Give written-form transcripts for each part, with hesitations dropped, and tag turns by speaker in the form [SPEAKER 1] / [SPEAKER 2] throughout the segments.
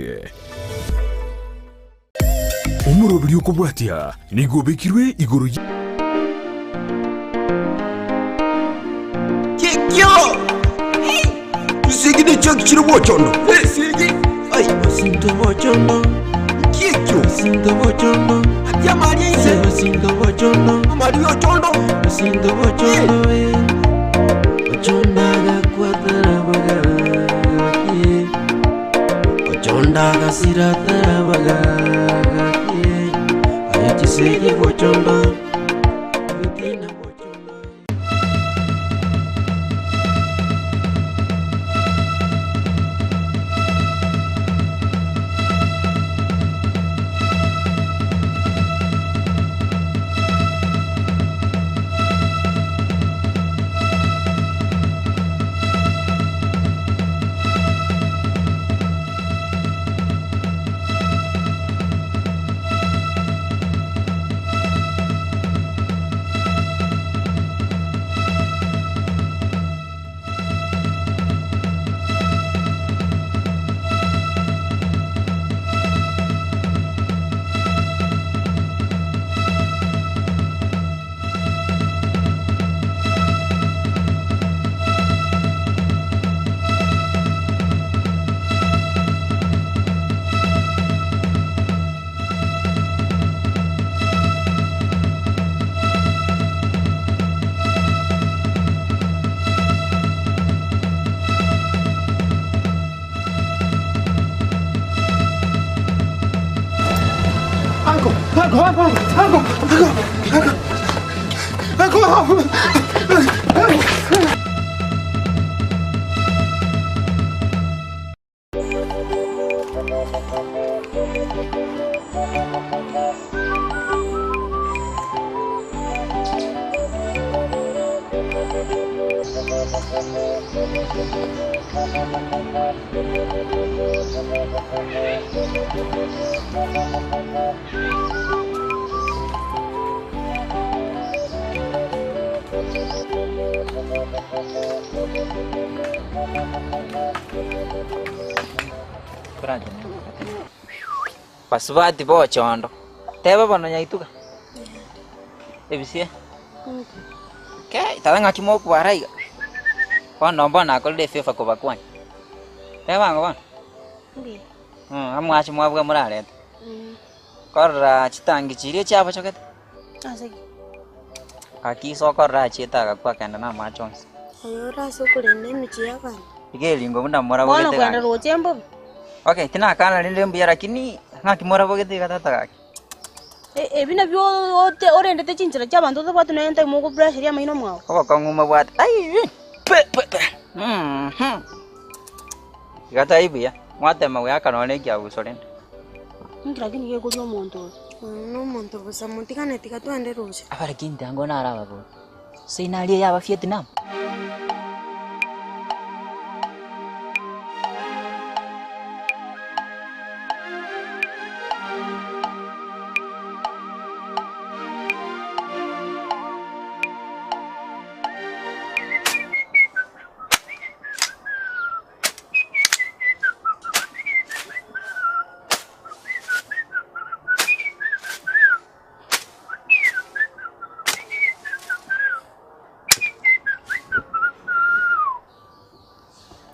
[SPEAKER 1] ime. Omoroberi okobwatia nigo obekirwe igoro ye.
[SPEAKER 2] Kikio! Chisegi nechio chire bochondo. Esegi. Ai,
[SPEAKER 3] Osinto bochondo,
[SPEAKER 2] kikio.
[SPEAKER 3] osinto bochondo,
[SPEAKER 2] Ati amari aise.
[SPEAKER 3] osinto bochondo,
[SPEAKER 2] Amari ochondo.
[SPEAKER 3] osinto bochondo, eh. Ochondo agakwatara bagaki. Ochondo agasiratara bagaki. Aye chisegi bochondo, bitina bochondo.
[SPEAKER 4] Uncle, uncle, uncle, uncle, uncle, uncle, uncle, uncle.
[SPEAKER 5] Basubati bochondo. Teba bono nyaituga. Ebisie. Ke, tata ng'aki mokwara iga. Bono mbono nakorire efavour kobakwani. Teba ng'o bono.
[SPEAKER 6] Mbuya.
[SPEAKER 5] Mm, amwache mwabua morarete.
[SPEAKER 6] Mm.
[SPEAKER 5] Korora chitangi chiria chiabochogete.
[SPEAKER 6] Ase ki?
[SPEAKER 5] Gaki iso okorora achiete agakwa akenda na amache onsi.
[SPEAKER 6] Aye ore ase okorenda emechie y'abanto.
[SPEAKER 5] Iga eringo buna
[SPEAKER 7] Bono
[SPEAKER 5] morabogete
[SPEAKER 7] kwenda
[SPEAKER 5] gaki.
[SPEAKER 7] roche mbobe.
[SPEAKER 5] Okay, tinakana rende mbuya lakini ng'aki morabogete iga tata gaki.
[SPEAKER 7] E- Ebi nabio ote- orendete chinchera chi'abanto otabwati nonya time okobrasheria amaino mwao.
[SPEAKER 5] Obokong'u mobwate. Ai! Pe pe pe. Mhm. Iga tai buya. Mwatema goaka nonya ekiabuso rende.
[SPEAKER 7] Inki lakini gekoria omonto oyo?
[SPEAKER 6] Oyo nomonto bosa, motigane tiga twende roche.
[SPEAKER 5] Abaraki ntango naro ababori. Seino aria yaba Vietnam.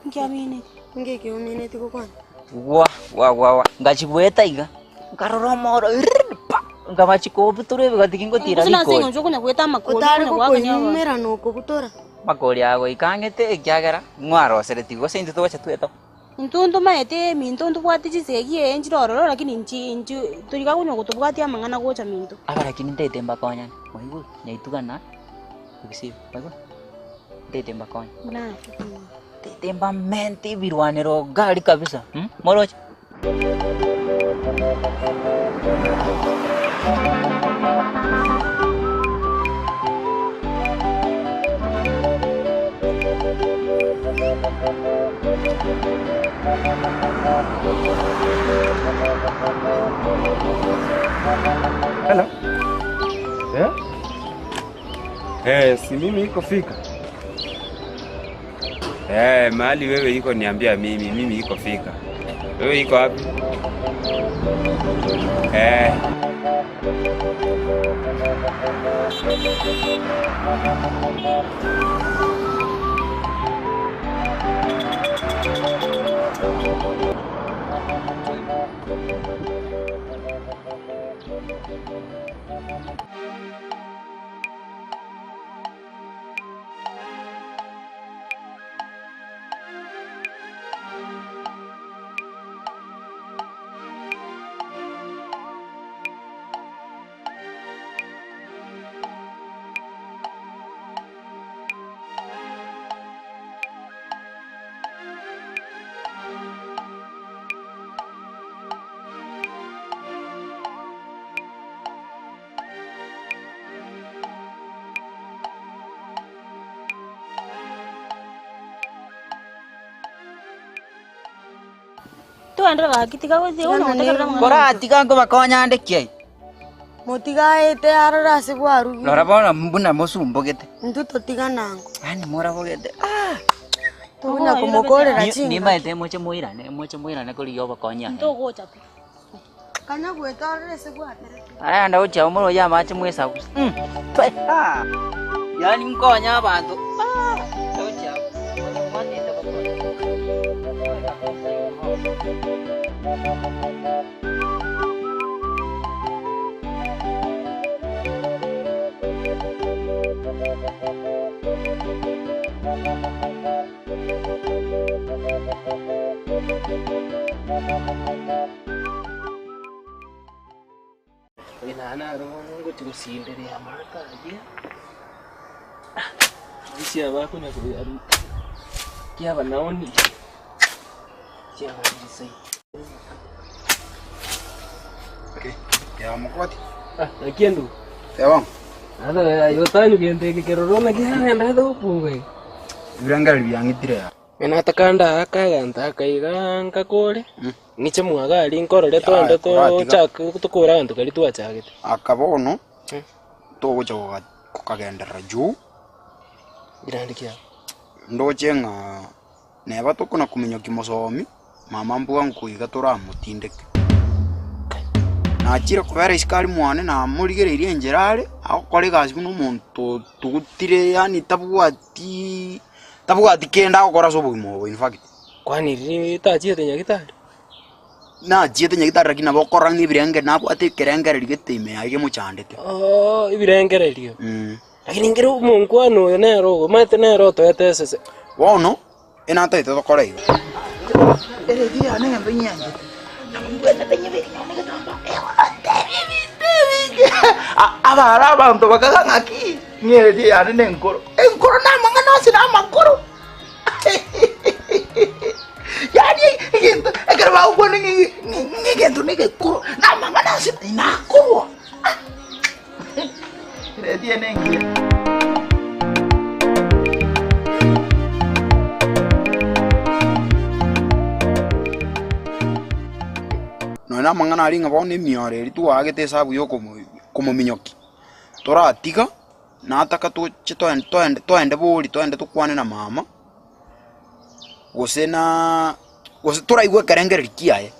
[SPEAKER 7] Inki amineti?
[SPEAKER 6] Inki eke omineti gokwana?
[SPEAKER 5] Wa wa wa wa ngachibueta iga nkarora omoro irr, pa nkaba chikobutora ebigoti gingotira
[SPEAKER 7] Gose nase
[SPEAKER 5] rikori
[SPEAKER 7] eng'encho okonya goeta amakori
[SPEAKER 6] Otare
[SPEAKER 7] okonya goakania abanto.
[SPEAKER 6] gokoinyumera na okobutora.
[SPEAKER 5] Makori ago ikang'ete ekiagera ng'waroseretigwe gose intwe togocha twetoka.
[SPEAKER 7] Intwe ntomaete eminto ntobwate chisegi ee nchire ororo lakini inchi inchi toriga konya gotobwatia amang'ana gocha minto.
[SPEAKER 5] Aba lakini ntaete mbakonyane, mwaigure? Nyaituga na Ebisibo, mwaigure? Ntaete mbakonye.
[SPEAKER 7] Buna aye.
[SPEAKER 5] Ntaete mbamente ebirwanero gari kabisa, mm? Moroche?
[SPEAKER 4] Hello. Eh? Eh, si mimi iko fika. Eh, mahali wewe iko niambia mimi, mimi iko fika. Wewe iko wapi? Eh.
[SPEAKER 7] Twaendire gaki tiga gochi bono gotegerera amang'ana.
[SPEAKER 5] Koratiga nkobakonya ande ki aye?
[SPEAKER 6] Motigaete arore ase bwarugire.
[SPEAKER 5] Rora bono buna mosumbogete.
[SPEAKER 6] Intwe totigana ango.
[SPEAKER 5] Yaani morabogete ah!
[SPEAKER 6] Tobuna komokorera chingaki.
[SPEAKER 5] Nimaete moche moirane, moche moirane korigia obokonyi aye.
[SPEAKER 7] Ntogocha pi.
[SPEAKER 6] Kanya goeta arore ase bwaterete.
[SPEAKER 5] Arenda gochia omoroche amache mwesabusa. Mm. Pe. Ah. Yaani nkonye abanto. Ah. Gochia. Mwatete bokonyi.
[SPEAKER 8] Oyo naro ngochia gosinderia amato ayio, isi abakonya koyaruta, kiaba naoni, chiabarire zaidi.
[SPEAKER 2] Ya mokoti.
[SPEAKER 8] Ah, naki endugu?
[SPEAKER 2] Ewa.
[SPEAKER 8] Asa aye otanywa gento eke keroro naki agenderete gokunga iga?
[SPEAKER 2] Ebirengererio biang'itire ya.
[SPEAKER 8] Buna atakanda aka agento aka iga nkakore, ng'iche mwaga aria nkorore twende
[SPEAKER 2] Yaya, koratiga.
[SPEAKER 8] tochake tokore aganto karia twachagete.
[SPEAKER 2] Aka bono togocha goga- gokagenderera juu
[SPEAKER 8] Birande kiabo.
[SPEAKER 2] ndoche ng'a neba tokona kominyokia mosomi mama mbwango iga toramotindeke. Nachire kobera isiko aria mwane namorigereirie enchera are, agokora egasi buna omonto otugutire yaani tabwati tabwati kende agokora ase obogima obo in fact.
[SPEAKER 8] Kwani riria tachiete nyagitari?
[SPEAKER 2] Nachiete nyagitari lakini nabo okora ng'a ebirenge nabwate ekerengererio gete ime yaye gemochandete.
[SPEAKER 8] Oo ebirengererio. Lakini nkere omonkwano oyo nere ogo, omanyete nere otoete esese.
[SPEAKER 2] Bono enataete tokore iga.
[SPEAKER 9] Eredio yane egento nyianchete, nabo mbwenerete nyebeke nonye na egetambaa, egontebia ebinto ebinge. Abare abanto bakaga ng'aki, ng'a eredio yane na enkoro. Enkoro na amang'ana onsi na amakoro. Yaani egento ekero bagokwana ng'a ng'a egento na egekoro, na amang'ana onsi nakorwa. Eredio eye nengiya.
[SPEAKER 2] Nonya namang'ana aria ng'a bono emioro eria twaagete esabu ya okomominyokia, toratiga nataka toche toende toende toende bori toende tokwane na mama, gose na gose toraigwe ekerengererio kiaye.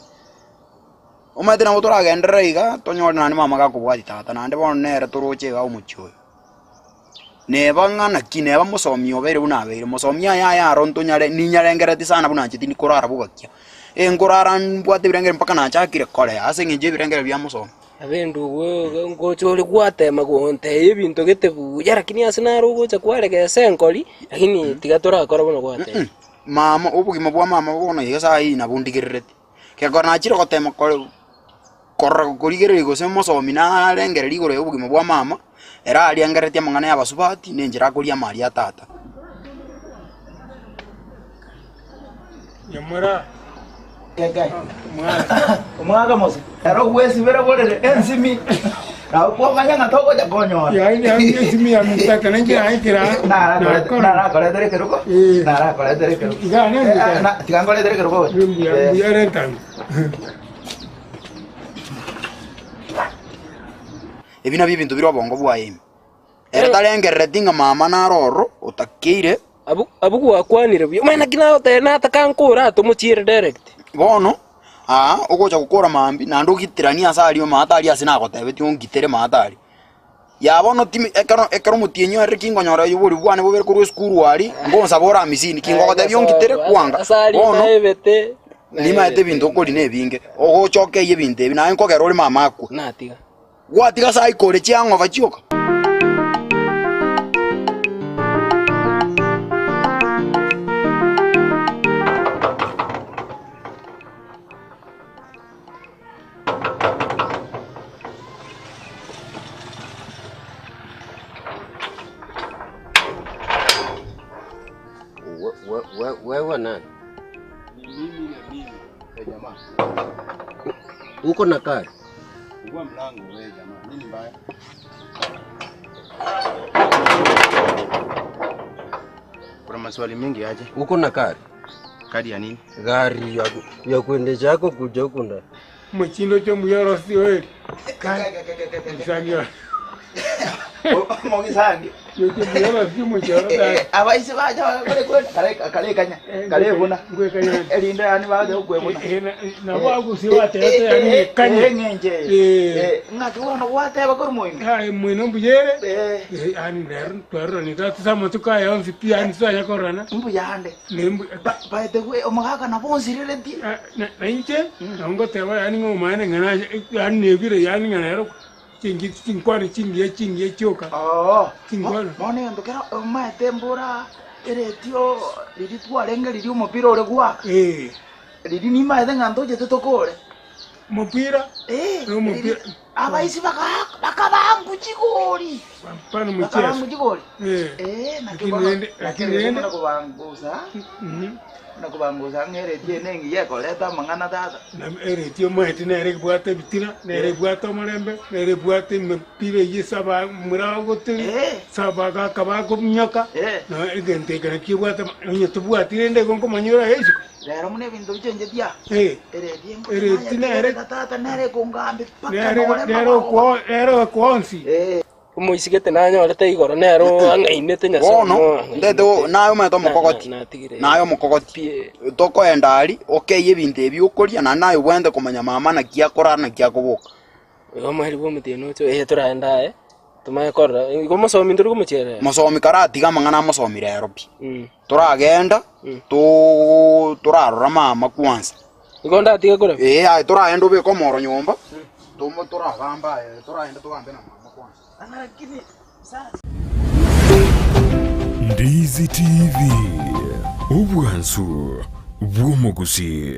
[SPEAKER 2] Omanyete nabo toragenderere iga, tonyore naende mama gakobwatia tata, naende bono nere toroche iga omochie oyo. Neba ng'a naki, neba mosomi obeire buna abeire, mosomi aye aye aro ntonyare ninyarengereti sana buna inche tindi korara bogakia. Eh nkorara mbwate ebirengererio mpaka nachakire korea ase eng'encho ya ebirengererio bia mosomi.
[SPEAKER 8] Abe endugu ngocha ore gwatema gontebia ebinto gete buya lakini ase naro ogocha kwaregesa enkori, lakini tiga torakora buna gwateba.
[SPEAKER 2] Mama, obogima bwa mama bono iga saa hii nabo ndigerereti. Gekogera nachire gotema korora korigereria gose mosomi narengereria igoro ya obogima bwa mama, ere ariangereretie amang'ana ya abasubati na enchera akoria amari a tata.
[SPEAKER 9] Omwaka mose ero gwesibera borere ensimi nabo kwamanya ng'a togocha konyora narakoretera ekerogo narakoretera ekerogo tiga nkoretere ekerogo
[SPEAKER 2] Ebi nabio ebinto bire obongo bwaye ime. Ere tarengerereti ng'a mama nare ororo otakeire.
[SPEAKER 8] Abwo abwo gwakwanire buya, omanye naki nagotebia nataka nkore aa tomochiere direct.
[SPEAKER 2] Bono, Aa, ogocha gokora mambia, naende ogitiranie ase aria maate aria ase nagotebetie ongitere maate aria. Ya bono timi ekero ekero omotienyi oerire kingonyora oboria bwane bobere korwa esukuru aria, ngonsaba ore amisini, kingogotebia ongitere kwanga. Bono, nimaete ebinto okoria na ebinge, ogocha okeyie ebinto ebi, naye nkogera ore mama akwe.
[SPEAKER 8] Natiga.
[SPEAKER 2] Gwatiga ase aikore chiang'oba chioka.
[SPEAKER 3] Wewe nani?
[SPEAKER 4] Ni mimi na mimi. Eh, jamaa.
[SPEAKER 3] Uko na kari?
[SPEAKER 4] Fungua mlango wewe jamaa. Nini mbaya?
[SPEAKER 10] Kuna maswali mengi aje.
[SPEAKER 3] Uko na kari?
[SPEAKER 10] Kadi ya nini?
[SPEAKER 3] Gari ya, ya kuendesha yako kuja huku ndani.
[SPEAKER 4] Mochindo cho muyoro sio Msangio.
[SPEAKER 9] Mogisangi.
[SPEAKER 4] Yote muyoro sio muyoro.
[SPEAKER 9] Abaisi baja bakore kwenda kare kare kanya kare buna erinda yani baje okwebuna
[SPEAKER 4] Nabo agusi batete yani kanye.
[SPEAKER 9] ngenje
[SPEAKER 4] Eh.
[SPEAKER 9] ng'aki bono gwateba kori moino
[SPEAKER 4] Ai mwino mbuyere. Eh ani lero twero ni tatu sama tukaya onsi pia ani swanya korana.
[SPEAKER 9] Mbuyande.
[SPEAKER 4] Nembu
[SPEAKER 9] baete gwe omogaka nabo onsireretie
[SPEAKER 4] na inche nongoteba yani ng'omane ng'ana yani nebire yani ng'ana ero chingi chinkwani chingiya chingiya chioka.
[SPEAKER 9] Oo.
[SPEAKER 4] Chinkwana.
[SPEAKER 9] Bono egento kero omaete mbura eretio riri twarenge riri omopira ore gwaka
[SPEAKER 4] Eh.
[SPEAKER 9] riri nimaete ng'a ntochete tokore
[SPEAKER 4] Mupira?
[SPEAKER 9] Eh,
[SPEAKER 4] No mupira.
[SPEAKER 9] riri- abaisi baka- bakabangu chigori
[SPEAKER 4] Pana mchezo.
[SPEAKER 9] bakabangu chigori
[SPEAKER 4] Eh.
[SPEAKER 9] Eh, naki
[SPEAKER 4] Lakini
[SPEAKER 9] bono-
[SPEAKER 4] rende-
[SPEAKER 9] naki
[SPEAKER 4] lakini rende-
[SPEAKER 9] buna kobangusa buna kobangusa ng'a eredio ene engiya ekoreta amang'ana tata
[SPEAKER 4] Na eretio omanyete nere ebwate ebitina, nere ebwate omorembe, nere ebwate emepira eyio ase mura agoteri, ase abagaka bakominyoka, na egento eke nakio ebwate onye tobwati rende igo nkomanya ore aye isiko.
[SPEAKER 9] Rero buna ebinto bichenchetie aa
[SPEAKER 4] Eh.
[SPEAKER 9] eredio
[SPEAKER 4] Eredio nere-
[SPEAKER 9] tata nere ekongambi mpaka
[SPEAKER 4] Nere
[SPEAKER 9] nore
[SPEAKER 4] nere okwo nere okwonsi.
[SPEAKER 8] Omoisigete nanyorete igoro nero ang'ainete Nyasae
[SPEAKER 2] Bono, ndete naye omanyete omokogoti, naye omokogoti, tokoenda aria, okeyie ebinto ebi okoria, naende naye obwenerete komanya mama naki akorara naki akoboka.
[SPEAKER 8] Igo omweri bwa omotienyi ocho, eh toraende aye, tomanye korora, igo omosomi ntori komochierera.
[SPEAKER 2] Mosomi karatiga amang'ana amosomi rero pi, toragenda, too torarora mama kwanza.
[SPEAKER 8] Igo ndatige korwa?
[SPEAKER 2] Ee aye toragende obeke omoro nyomba, tomo toragamba aye toragende togambe na mama kwanza.
[SPEAKER 1] Ndizi TV, obwansu bw'omogusii.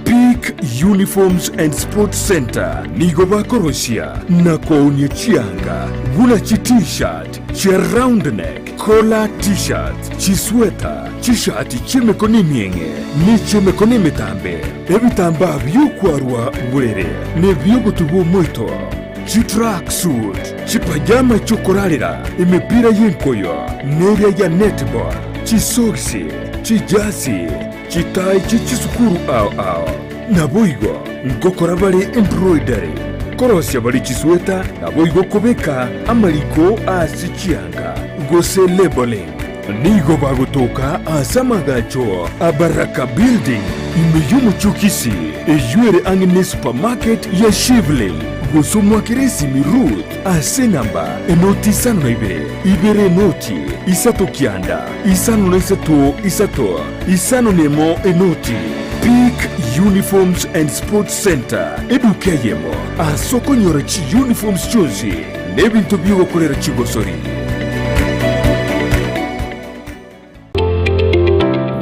[SPEAKER 1] Peak Uniforms and Sports Center nigo bakorosia na koonia chianga buna chi t-shirt, chia round neck, collar t-shirts, chisweta, chishati chi'emekono emieng'e ne chi'emekono emetambe, ebitambaa bi'okwarwa borere na ebi'ogotuba omoito, chitrack suit, chipajama chi'okorarera, emepira y'enkoyo neria ya netball, chisogisi, chijasi, Chitai chie chisukuru ao ao. Naboigo ngokora bare embroidery, korosia bare chisweta, naboigo kobeka amariko ase chianga, gose labeling. Nigo bagotoka ase amagacho a Baraka Building, ime y'omochie o Kisii, eyio ere ang'e ne supermarket ya Shivling. Gose omoakere esimi Ruth ase enamba enoti isano na ibere, ibere enoti, isato kianda, isano na isato isato. Isano nemo enoti, Peak Uniforms and Sports Centre, eduka eyemo ase okonyora chiuniforms chionsi na ebinto bi'ogokorera chigosori.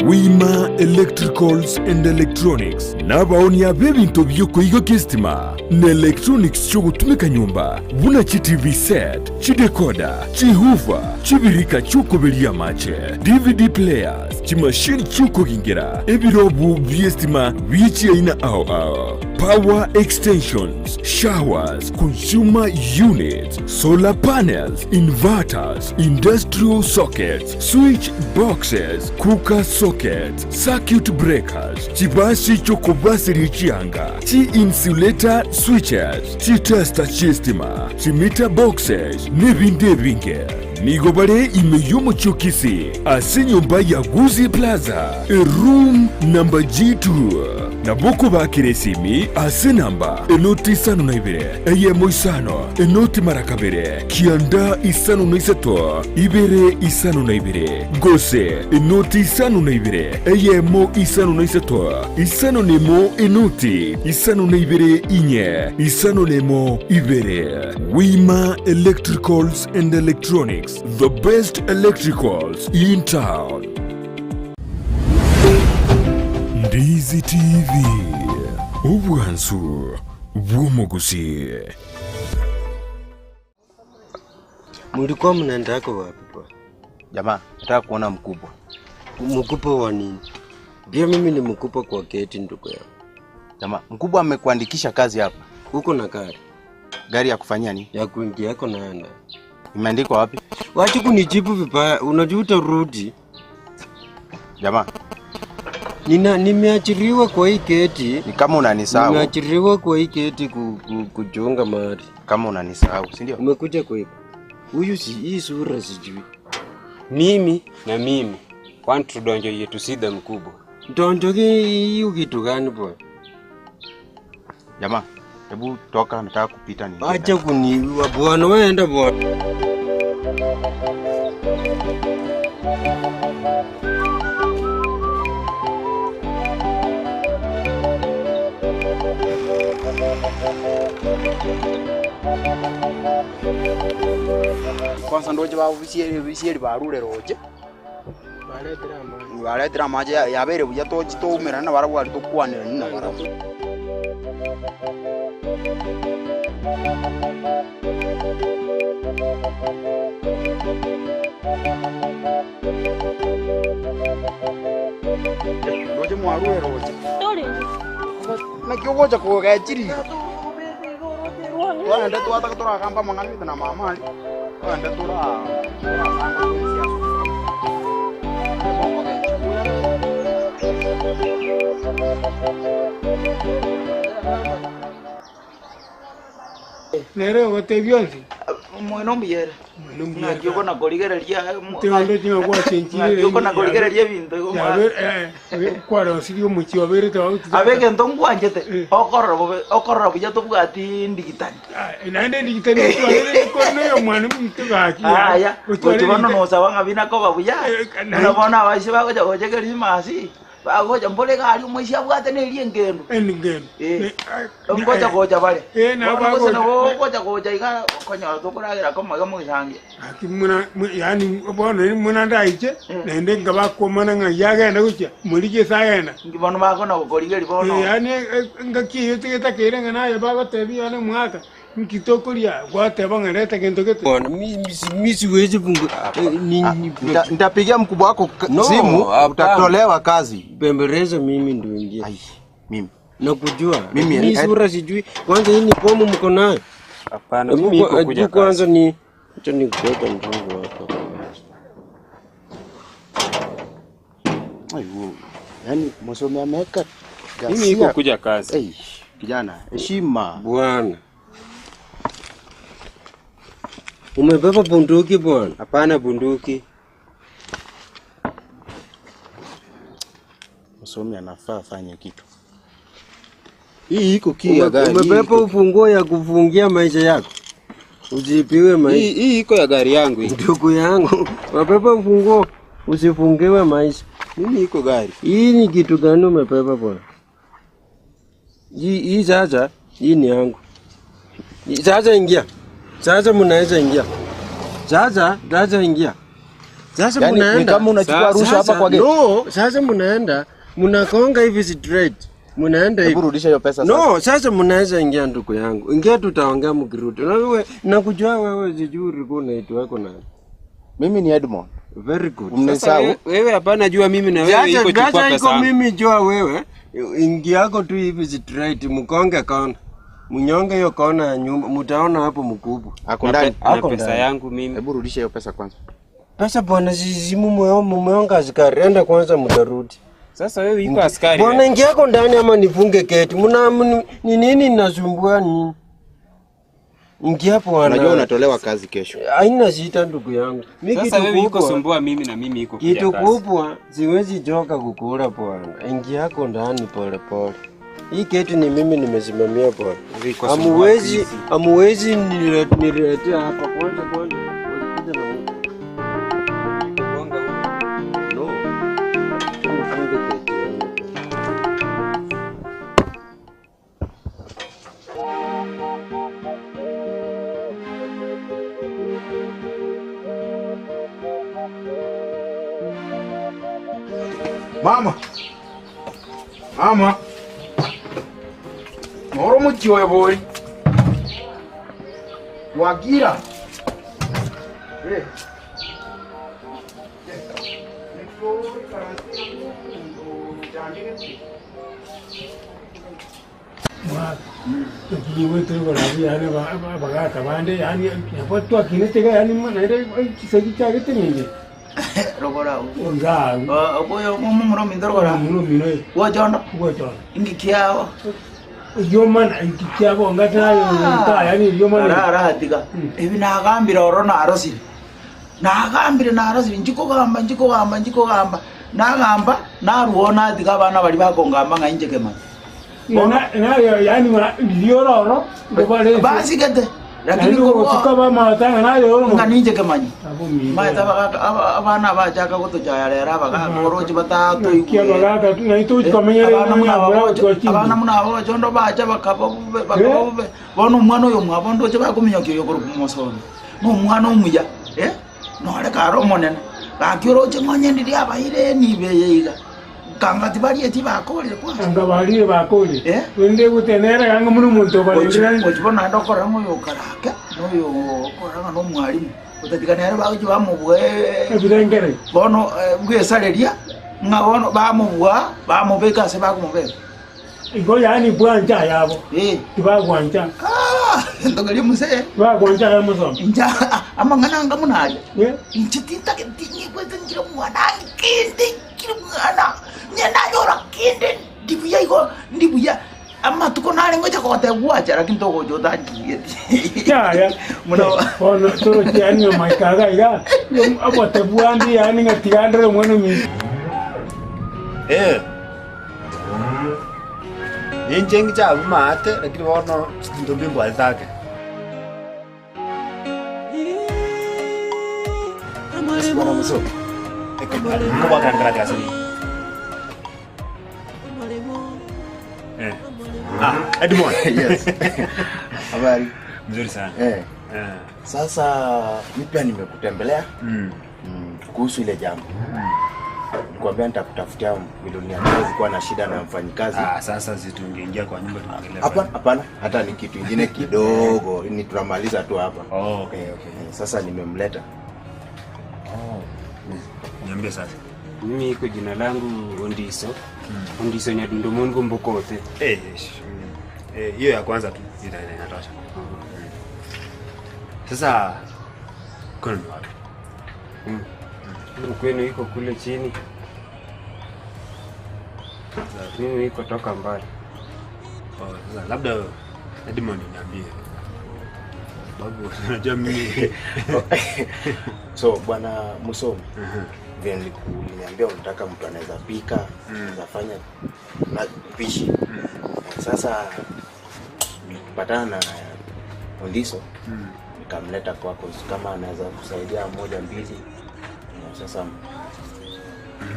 [SPEAKER 1] Wima Electricals and Electronics nabaonia b'ebinto bi'okoigokia esitima na electronics chi'ogotumeka nyomba buna chi TV set, chidecoder, chihoofer, chibirika chi'okoberia amache, DVD players, chimashini chi'okogingera, ebirobu bi'estima bie chiaina ao ao, power extensions, showers, consumer units, solar panels, inverters, industrial sockets, switch boxes, cooker sockets, circuit breakers, chibasi chi'okobaseria chianga, chi-insulator switches, chitester chi'estima, chimeter boxes, nebinde ebinge. Nigo bare ime y'omochie o Kisii ase enyomba ya Gusii Plaza, eroom number G2. Nabo okobakera esimi ase enamba enoti isano na ibere, eyemo isano, enoti mara kabere, kianda isano na isato, ibere isano na ibere, gose enoti isano na ibere, eyemo isano na isato, isano na emo enoti isano na ibere inye, isano na emo ibere. Wima Electricals and Electronics, the best electricals in town. Ndizi TV, obwansu bw'omogusii.
[SPEAKER 3] Mulikuwa mnaendako wapi bwana?
[SPEAKER 10] Jamaa, nataka kuona mkubwa.
[SPEAKER 3] Mkubwa wa nini? Pia mimi ni mkubwa kwa keti ndugu yangu.
[SPEAKER 10] Jamaa, mkubwa amekuandikisha kazi hapa.
[SPEAKER 3] Uko na gari?
[SPEAKER 10] Gari ya kufanyia nini?
[SPEAKER 3] Ya kuingia yako naenda.
[SPEAKER 10] Imeandikwa wapi?
[SPEAKER 3] Wacha kunijibu vibaya, unajua utarudi.
[SPEAKER 10] Jamaa,
[SPEAKER 3] Nina nimeajiriwa kwa hii keti.
[SPEAKER 10] Ni kama unanisahau.
[SPEAKER 3] Nimeajiriwa kwa hii keti ku, ku, kuchunga mali.
[SPEAKER 10] Kama unanisahau, si ndio?
[SPEAKER 3] Umekuja kuiba. Huyu si hii sura sijui.
[SPEAKER 11] Mimi na mimi kwani tudonjo yetu sida mkubwa.
[SPEAKER 3] Ndonjo hiyo kitu gani bwana?
[SPEAKER 10] Jamaa, hebu toka, nataka kupita niingie
[SPEAKER 3] Acha kuniua bwana, wewe enda bwana.
[SPEAKER 2] Kwanza ndoche babusieri bisieri barure roche baretire amache yabeire buya tochi toumerana na barabwo aria tokwanerani na barabwo. Ndoche mwarure roche naki ogocha kogechiri twagenda twataka toragamba amang'ana gete na mama aria twagenda tora torasanga twensi
[SPEAKER 4] Nere ogotebia onsi.
[SPEAKER 9] Omwana omuyere. Ng'aki okona korigereria
[SPEAKER 4] Tigondo chinga gwachenchire.
[SPEAKER 9] Ng'aki okona korigereria ebinto igo
[SPEAKER 4] Yabe eh kwarosirie omochie oberete
[SPEAKER 9] Abe egento ngwanchete okorora bobe okorora buya tobwati ndigitani.
[SPEAKER 4] Naende ndigitani otwarire kono oyo mwana ominto gaki.
[SPEAKER 9] Aya, gochi bono nosaba ng'a binakoba buya. Buna bono abaise bagocha gocha Krismasi, bagocha mbore iga aria omoisia abwate na eria engendo.
[SPEAKER 4] Engendo.
[SPEAKER 9] Ngocha gocha bare.
[SPEAKER 4] nabo
[SPEAKER 9] Bono gose
[SPEAKER 4] bagocha.
[SPEAKER 9] nabo ogocha gocha iga okonyora tokoragera komo iga mogisangia.
[SPEAKER 4] Gaki muna yaani bono muna ndaiche naende nkabakwomana ng'a yagenda gochia morigie ase agenda.
[SPEAKER 9] Inki bono bakona gokorigeria bono?
[SPEAKER 4] Yaani engaki eyio tigetakeire ng'a naye bagotebia yaani omogaka nki tokoria gwateba ng'a reta gento gete.
[SPEAKER 3] Bwana mimi siwezi fungu
[SPEAKER 10] Nitapigia mkubwa wako simu utatolewa kazi.
[SPEAKER 3] Bembeleza mimi ndio ingie.
[SPEAKER 10] Mimi.
[SPEAKER 3] Nakujua.
[SPEAKER 10] Mimi,
[SPEAKER 3] Mimi sura sijui. Kwanza hii ni bomu mko nayo?
[SPEAKER 11] Hapana,
[SPEAKER 3] Hebu
[SPEAKER 11] mimi iko kuja
[SPEAKER 3] hebu kwanza ni acha nikuweka mzungu hapa.
[SPEAKER 10] Aiwo. Yaani msomi ameweka
[SPEAKER 11] Mimi iko kuja kazi.
[SPEAKER 10] Ei, kijana, heshima.
[SPEAKER 3] Bwana. Umebeba bunduki bwana?
[SPEAKER 11] Hapana bunduki.
[SPEAKER 10] Msomi anafaa afanye kitu. Hii iko key ya gari.
[SPEAKER 3] Umebeba ufunguo ya kufungia maisha yako. Usiibiwe maisha.
[SPEAKER 11] Hii hii iko ya gari yangu hii.
[SPEAKER 3] Ndugu yangu, umebeba ufunguo usifungiwe maisha.
[SPEAKER 11] Mimi iko gari.
[SPEAKER 3] Hii ni kitu gani umebeba bwana? Hii hii sasa, hii ni yangu. Hii Sasa ingia. Sasa mnaweza ingia. Sasa, sasa ingia. Sasa
[SPEAKER 10] Yaani, ni
[SPEAKER 3] mnaenda.
[SPEAKER 10] kama unachukua rushwa hapa kwa gate.
[SPEAKER 3] No, sasa mnaenda, mnakonga hivi straight. Mnaenda hivi.
[SPEAKER 10] Hebu rudisha hiyo pesa
[SPEAKER 3] No, sasa mnaweza ingia ndugu yangu. Ingia tutaongea mkirudi. Na wewe nakujua wewe sijui ulikuwa unaitwa wako nani.
[SPEAKER 10] Mimi ni Edmond.
[SPEAKER 3] Very good.
[SPEAKER 11] Sasa wewe- Wewe hapana jua mimi na wewe
[SPEAKER 3] Sasa
[SPEAKER 11] iko chukua
[SPEAKER 3] sasa
[SPEAKER 11] pesa
[SPEAKER 3] iko
[SPEAKER 11] yangu.
[SPEAKER 3] mimi jua wewe ingi yako tu hivi straight mkonge kona. Mnyonge hiyo kona ya nyumba mtaona hapo mkubwa.
[SPEAKER 10] Ako ndani.
[SPEAKER 11] Na
[SPEAKER 3] Ako
[SPEAKER 11] pesa
[SPEAKER 3] ndani.
[SPEAKER 11] yangu mimi.
[SPEAKER 10] Hebu rudisha hiyo pesa kwanza.
[SPEAKER 3] Pesa bwana sisi mumeonga askari enda kwanza mtarudi.
[SPEAKER 11] Sasa wewe iko askari.
[SPEAKER 3] Bwana
[SPEAKER 11] wewe.
[SPEAKER 3] ingia yako ndani ama nifunge gate. Mna ni nini nasumbua nini? Ingia bwana.
[SPEAKER 10] Unajua unatolewa kazi kesho.
[SPEAKER 3] Haina shida ndugu yangu. Mi
[SPEAKER 11] Sasa
[SPEAKER 3] kitu
[SPEAKER 11] wewe iko
[SPEAKER 3] kubwa-
[SPEAKER 11] sumbua mimi na mimi iko kuja
[SPEAKER 3] Kitu
[SPEAKER 11] kazi.
[SPEAKER 3] kubwa siwezi choka kukula bwana. Ingia yako ndani pole pole. Hii keti ni mimi nimesimamia bwana.
[SPEAKER 11] Iko sumbua
[SPEAKER 3] Hamuwezi
[SPEAKER 11] sisi.
[SPEAKER 3] hamuwezi niletea hapa kwanza kwanza. Kuja na huko. No. Ufunge keti yangu.
[SPEAKER 2] Mama. Mama. Noro omochie oyo bori. Wakira. Eh.
[SPEAKER 4] Kinyume korabu yani bagaka bande yani nabo twakinetega yani naire chisegi chiagete ninge
[SPEAKER 9] rogora
[SPEAKER 4] nga
[SPEAKER 9] okoyo mumuro mindo rogora
[SPEAKER 4] mumuro mino
[SPEAKER 9] wochondo
[SPEAKER 4] wochondo
[SPEAKER 9] ingikiao
[SPEAKER 4] yomana ingikiabo ngatayo ta yani yomana
[SPEAKER 9] aratiga ebi nagambire oro narosire nagambire narosire njikogamba njikogamba njikogamba nagamba naruo natiga abana bari bakongamba ng'a inche kemani
[SPEAKER 4] nayo yani liororo
[SPEAKER 9] basigete
[SPEAKER 4] lakini tukaba matanga nayo
[SPEAKER 9] ng'a ninche kemanyi maete abagaka abana bachaka gotochaya rero abagaka oroche batatoigweabana muna abagochondo bacha bakaba bube bakaba bube bono omwana oyo mwabo ndoche bakominyokia oyo korwa mosomi na omwana omuya eh, nore kare omonene gaki oroche ng'onye ndiria abaire enibe eye iga kanga tibarieti bakorire kwanza
[SPEAKER 4] anga barire bakorire wende gutenera ganga muno omonto obarendera
[SPEAKER 9] ochibo naende okora ng'a oyo okarake na oyo okora ng'a na omwalimu otatiga nere bagochi bamobua
[SPEAKER 4] ebirengere
[SPEAKER 9] bono bwesareria ng'a bono bamobua bamobeka ase bakomobeka
[SPEAKER 4] igo yani bwancha yabo tibagwancha
[SPEAKER 9] ntokeria muse
[SPEAKER 4] bagwancha ya musomo
[SPEAKER 9] nja amang'ana anga munaria inche tintake tinyikwete nkire omwana nkinde nkire omwana nyenanyora kinde ndibuya igo ndibuya amatuko nare ngocha kogoteba gwacha lakini togocha otanchigeti
[SPEAKER 4] chaya bono torochi yani omaikaga iga obote bwandi yani ng'a tigandere omwana ominto
[SPEAKER 12] Eh. Ninche ngichabu maate lakini bono chinto mbimbwatete ake.
[SPEAKER 10] Bwana Muso.
[SPEAKER 12] Nkobwakana kasi. Eh. Ah, Edmond.
[SPEAKER 10] Yes. Habari.
[SPEAKER 12] Mzuri sana.
[SPEAKER 10] Eh.
[SPEAKER 12] Eh.
[SPEAKER 10] Sasa mi pia nimekutembelea
[SPEAKER 12] Mm.
[SPEAKER 10] mm, kuhusu ile jambo nikwambia nitakutafutia vile uliniambia kuwa na shida na mfanyikazi.
[SPEAKER 12] Ah, sasa si tungeingia kwa nyumba tuongelee.
[SPEAKER 10] Hapana, hapana, hata ni kitu ingine kidogo, ni tunamaliza tu hapa.
[SPEAKER 12] Oh, okay, okay.
[SPEAKER 10] Eh, sasa nimemleta.
[SPEAKER 12] Oh. Niambie sasa.
[SPEAKER 11] Mimi iko jina langu Ondiso. Ondiso Nyadundo Mungu Mbokote.
[SPEAKER 12] Eh, eh, hiyo ya kwanza tu inatosha. Sasa kwenu ni wapi?
[SPEAKER 11] Mm. Kwenu iko kule chini. Mimi iko toka mbali.
[SPEAKER 12] Oh, sasa labda Edmond niambie. Sababu unajua mimi
[SPEAKER 10] So bwana Musomi, vile uliniambia unataka mtu anaweza pika, anaweza fanya na upishi. Sasa nikipatana na Ondiso nikamleta kwako kama anaweza kusaidia moja mbili. Na Sasa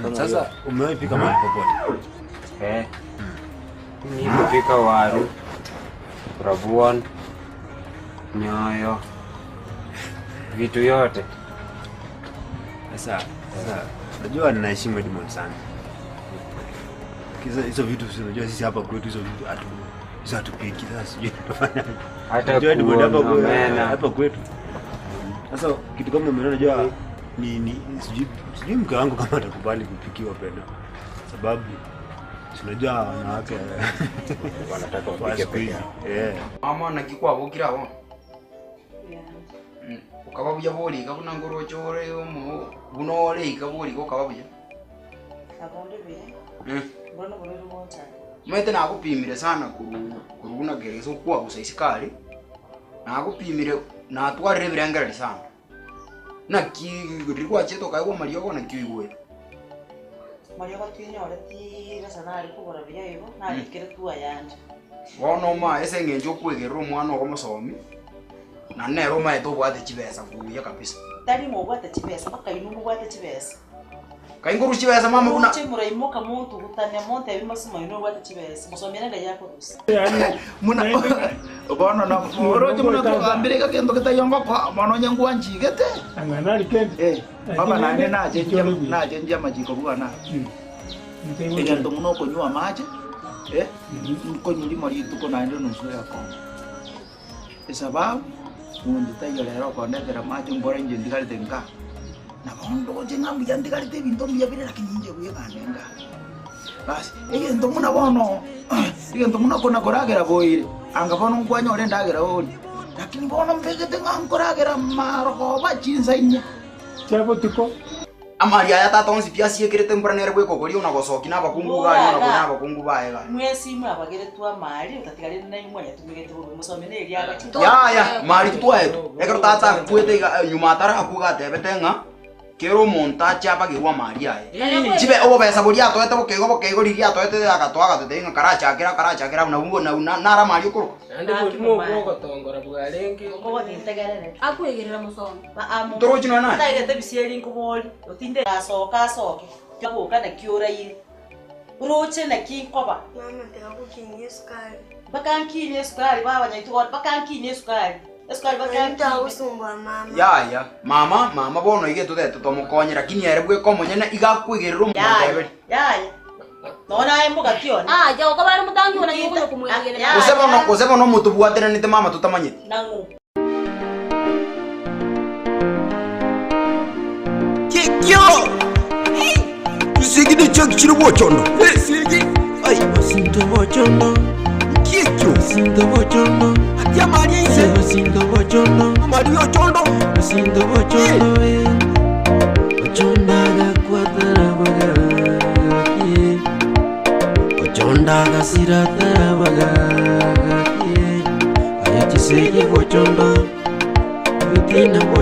[SPEAKER 10] kama
[SPEAKER 12] Sasa
[SPEAKER 10] hiyo.
[SPEAKER 12] umewahi pika mahali popote?
[SPEAKER 11] Eh. Mimi iko pika waru, rabuon, nyoyo, vitu yote.
[SPEAKER 12] Sasa sasa unajua ninaheshimu Edmond sana. Kisa hizo vitu si unajua sisi hapa kwetu hizo vitu hatu hizo hatupiki. Sasa sijui tutafanya.
[SPEAKER 11] Hata
[SPEAKER 12] Unajua Edmond hapa
[SPEAKER 11] kuona omena.
[SPEAKER 12] hapa kwetu. Sasa kitu kama omena unajua ni, ni sijui sijui mke wangu kama atakubali kupikiwa peno. Sababu si unajua wanawake
[SPEAKER 10] wanataka
[SPEAKER 12] wa
[SPEAKER 10] wapike
[SPEAKER 12] siku
[SPEAKER 10] peke
[SPEAKER 12] hizi.
[SPEAKER 10] yao.
[SPEAKER 12] Eh.
[SPEAKER 2] Mama naki kwabokire abo okaba buya borika buna ngoroche ore omo buna oreika borika okaba buya
[SPEAKER 13] Abonde buya.
[SPEAKER 2] Mm.
[SPEAKER 13] Mbona bururi bwochare.
[SPEAKER 2] Maete nagopimire sana koru koru buna gereza okwagusa isikari Nagopimire natwarire ebirengererio sana. Naki riria gwachete okaegwa amariogo naki oigwete?
[SPEAKER 13] Mariogo tinyoreti gose nare kogora buya igo, narekeretwe ayande.
[SPEAKER 2] Bono omae ase eng'encho okwegerera omwana ogo mosomi, naende nere omaete obwate chibesa buya kabisa.
[SPEAKER 13] Tari ng'a obwate chibesa, mpaka inwe mobwate chibesa.
[SPEAKER 2] Kai nkorwa chibesa mama buna.
[SPEAKER 13] Roche moraimoka montugutane montebie mosima oino obwate chibesa, mosomi ere ng'ai akorusia.
[SPEAKER 9] Muna bono na oroche buna twagambire iga gento getaiyo ngokoa bono onye ngwanchigete. Eh, baba naende nachenjia nachenjia amachiko bwana. Egento buna okonywa amache, eh, nkonywa rimo rituko naende nusu egekombe. Esababu, monto taiyo rero okondetera amache mbore inche ntigarete nka. Nabo ndoche ng'a mbuya ntigarete ebinto mbuya bire lakini inche bwegande nka. Basi, egento buna bono, egento buna kona koragera boire, anga bono nkwanyora endagera orie, lakini bono mbegete ng'a nkoragera marogoba chinsa inye.
[SPEAKER 4] Chia botuko.
[SPEAKER 2] Amari aya tata onsi pi asiekerete mbura nere bweka okoria ona gosokia na abakungu iga aria ona koria abakungu baye iga.
[SPEAKER 13] Mwensi mwabageretwe amari, otatiga rende nainwe mwanyatumegete bobe, mosome neria agache.
[SPEAKER 2] Yaya, mari titwaetwe. Ekero tata akwete iga nyuma atarakwa iga atebete ng'a kera omonto ache abagerwe amari aye. Chibe obobesa boria atoete bokeigo bokeigo riria atoete agatoa agatotebia ng'a karachakere akarachakere abwo nabwo nabwo naro amari okoroka.
[SPEAKER 8] Naende borimo obw'ogotongora bwarenge.
[SPEAKER 13] Okogotintegerere.
[SPEAKER 7] Akwegerera mosomi.
[SPEAKER 2] Torochi nonya naye?
[SPEAKER 13] Tagete bisieri nkobori, otinde asoke asoke, boka naki oraire, oroche naki nkoba.
[SPEAKER 6] Mama tiga gokinia esukari.
[SPEAKER 13] Mpaka nkinie esukari baba nyaito gose mpaka nkinie esukari, esukari mpaka
[SPEAKER 6] Nari
[SPEAKER 13] nkinie.
[SPEAKER 6] tagosumbua mama.
[SPEAKER 2] Yaya, mama, mama bono iga etotete tomokonye, lakini ere bweka omonyene iga akwegerera
[SPEAKER 13] Yaya,
[SPEAKER 2] omoteberi.
[SPEAKER 13] yaya, nonya naye mogati one.
[SPEAKER 7] Aye, okoba are omotangi one nigo okonya komwegerera.
[SPEAKER 2] Gose bono, gose bono motobwateranete mama totamanyeti.
[SPEAKER 13] Nang'o?
[SPEAKER 1] Kikio! Chisegi nechiaki chire bwochondo. Esegi! Ai!
[SPEAKER 14] Osinto bochondo.
[SPEAKER 1] Kikio!
[SPEAKER 14] Osinto bochondo.
[SPEAKER 1] Atia amari aise.
[SPEAKER 14] Osinto bochondo.
[SPEAKER 1] Amari ochondo.
[SPEAKER 14] Osinto bochondo eh. Ochondo agakwatara bagaki. Ochondo agasiratara bagaki. Aye chisegi bochondo. Bitina bochondo.